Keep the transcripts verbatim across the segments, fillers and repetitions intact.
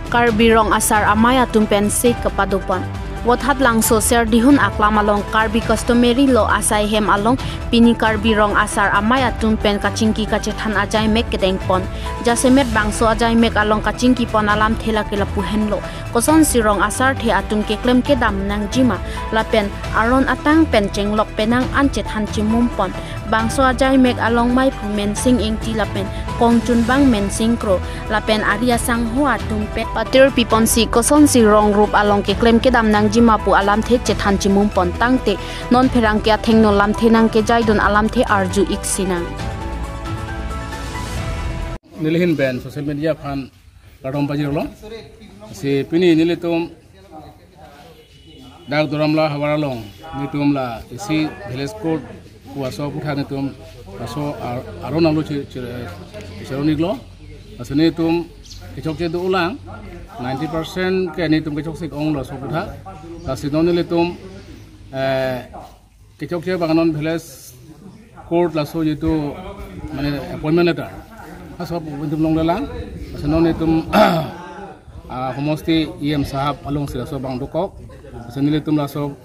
Karbi Rong Asar Amei atum pen se kapado pon. Vothatlangso Serdihun aklam along Karbi Customary Law asai hem along pini Karbi Rong Asar Amei atum pen kachingki kachethan ajaimek kedeng pon. Jasemet bangso ajaimek along kachingki pon alamthe lake lapu henlo. Kosonsi rong asarthe atum keklem kedam nangjima lapen aron atang pen chenglok penang an chethan chimum pon. Bangso ajaimek along maiphu Mensing Ingti lapen kongchunbang Mensing Kro lapen ari asangho atum pen patir piponsi kosonsi rong rup along keklem kedam nangjima pu alamthe chethan chimum pon tangte non pherangke athengno lamthe nangkejaidun alamthe arju ik sinang. Nelihin pen social media aphan kardom pajirlo. Si pini nelitum dak Duar Amla havar along nelitum la isi village court pu aso aputhak nelitum aso ar-, aron alo chi-, chi-, chiron iklo. Lasi nelitum kechokche dolang, ninety percent ke nelitum kechokche onglo aso aputhak. Lasi non nelitum, eh, kechokche abang non village court laso jitu mane appointment letter, laso nelitum longlelang. Lasi non nelitum, ah, homosti E M sahab alongsi laso abang dokok. Lasi nelitum laso,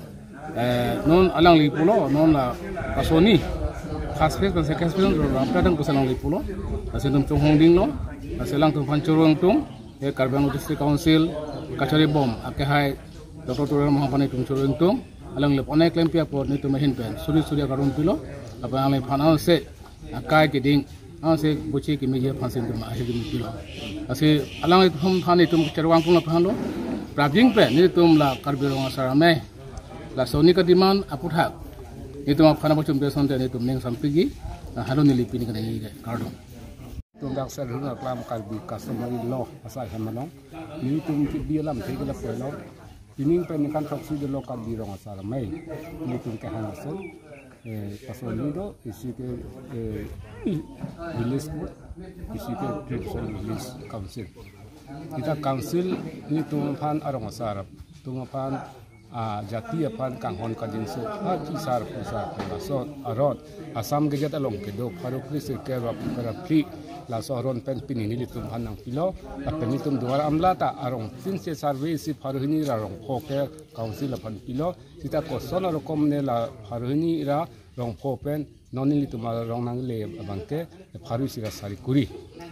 eh, non alangli pulo, non la laso ni first phase pen second phase pen ram pedang pusi alangli pulo. Lasi nelitum chonghong dinglo. Lasi alangtum aphan choro ingtung, eh, Karbi Anglong District Council kachari bom akehai Doctor Tuliram Ronghang aphan nelitum choro ingtung. Alangli lapu-an keklempi apot nelitum ahin pen suri suri akardom pilo. Lapen alangliphan anse akai keding, anse bochi kemeji aphansi nelitum ahirjume pilo. Lasi alanglitum aphan nelitum cherwang pung aphanlo. Prapjin pen nelitum la Karbi Rong Asar Amei laso ni kademand aputhak nelitum aphan apachum pe sonte nelitum ning sampigi. Halo neli pini kaningje, kardom. Nelitum dak Serdihun aklam Karbi Customary Law asai hem along nelitum kebi alamthe ke lapu henlo. Pining pen ningkan throksi dolo Karbi Rong Asar Amei. Nelitum kehang ason, eh, paso ni do, isi ke, eh, village board, isi ke Tribhuvan Village Council. Sita council nelitum aphan arong asar atum aphan, ah, jati aphan kanghon kangjinso, ah, chisar pusar laso aron Assam Gazette along kedo pharo kre sirkep ra phli laso aron pen pini nelitum aphan nangpilo. Lapen nelitum Duar Amla ta arong tin se survey si pharo hini ra rong pho ke council aphan pilo. Sita koson arokom ne la pharo hini ra rong pho pen non nelitum arong nangle abangke pharo isi ra sari kuri.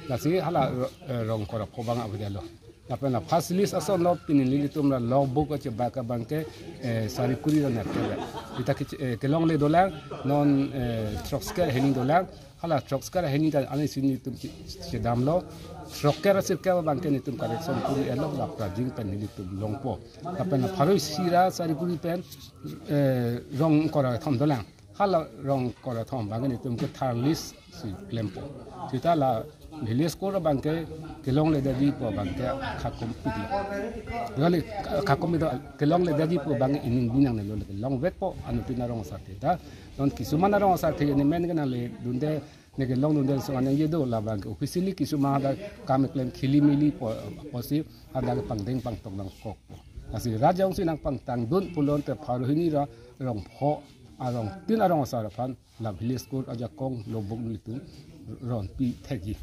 Lasi hala ro-, eh, rong kora pho abang avedetlo. Lapen la first list ason lo pini nelitum la logbook achebak abangke, eh, sari kuri ra nat keve. Sita ke, eh, kelongle dolang, non, eh, throksikep hini dolang. Hala throksikep hini ta ansi nelitum che-, chedamlo. Throksikep sirkep abangke nelitum correction kuri-etlo, la prapjin pen nelitum longpo. Lapen la pharo isi ra sari kuri pen, eh, rong kora thom dolang. Hala rong kora thom abangke nelitum ke third list si klempo. Sita la village court abangke kelongledetji pu abangke khakom piklo. Kali khakom itu kelongledetji pu abangke ining binang nelo, kelongvetpo anuttin arong asarthe ta. Non kisuman arong asarthe ne men ke nangledunde, ne kelongdunde lason aningje do, labangke officially kisuman hadak kam keklem khilimili po, posi hadak pangdeng pangtok nangkok. Lasi rat jongsi nangpangtangdun pulote pharo hini ra rong pho arong tin arong asar aphan la village court ajakong logbook nelitum ronpi thekji.